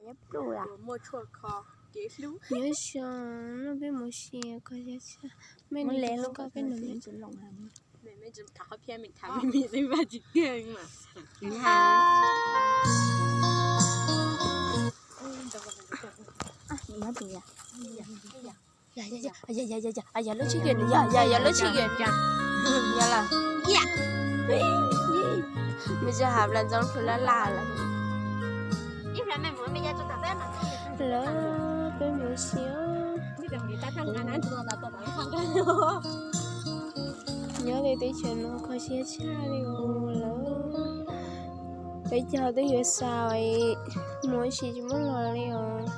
Nyob zoo, no peb mus si kho siab tshaj, mej le hlub koj peb nus me. Yog lub tshib kws, yog, yog, yog lub tshib kws, yog lawm. Mej tsis has las ntxoov plhws laj laj lawm. Lawv peb mus si nyob li teb chaws no kho siab tshaj li os lawv. Peb caug twb yuav xaus, mus ib sim tsis muab los li os.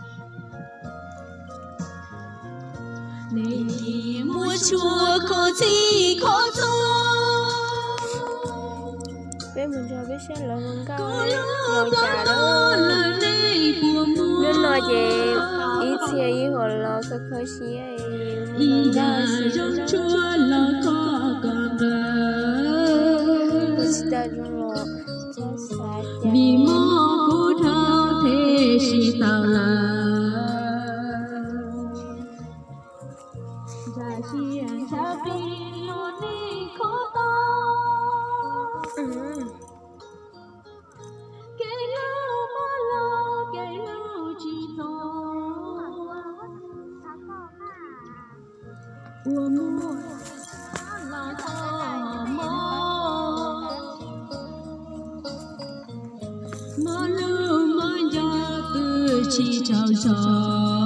Peb mus nrog peb saib lawv hu nkauj zoo cas lawm. Hnub no ces ib txhia ib huam los kho kho siab, hu nkauj zoo tshua los kho kho nkawd. Ua tsis tau zoo los txhob xav cas, vim mob kub dhau them tsis tau lawm. Zam tsis yog ntshaw plig luag neej khov toj, kev hlub muab los kev hlub tsis txog, ua muag los txog mob, mob hlub mob nco twb tsis tsaug zog.